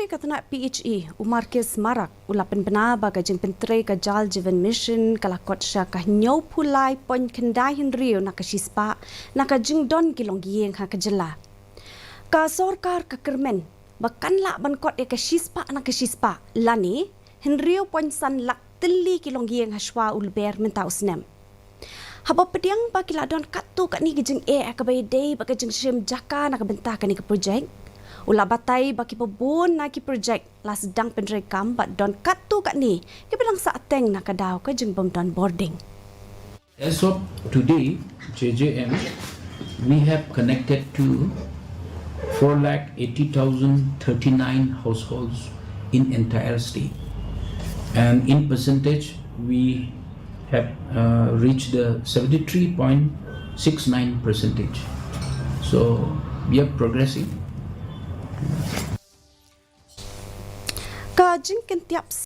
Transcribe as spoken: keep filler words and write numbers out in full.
Ka tnat P H E, u Marcus Marak, u la pynbna ba ka jingpyntrei ka Jal Jeevan Mission ka la kot sha ka hynñiewphew lai point khyndai hynriew na ka shispah na ka jingdon ki longïing ha ka jylla. Ka sorkar ka kyrmen ba kan lah ban kot ïa ka shispah na ka shispah lane hynriew point san lak tylli ki longïing ha shwa u lber mynta u snem. Haba pdiang ba ki la don katto katne ki jingeh ha kaba ïadei bad ka jingshim jaka na ka bynta kane ka projek, u la batai ba kiba bun na ki projek la sdang pyntreikam bad don katto katne kiba dang sah teng na ka daw ka jingbym don bording. As of today, J J M, we have connected to four lakh eighty thousand thirty-nine households in entire state. And in percentage, we have uh, reached the seventy-three point six nine percentage. So we are progressing. Ka jingkyntiap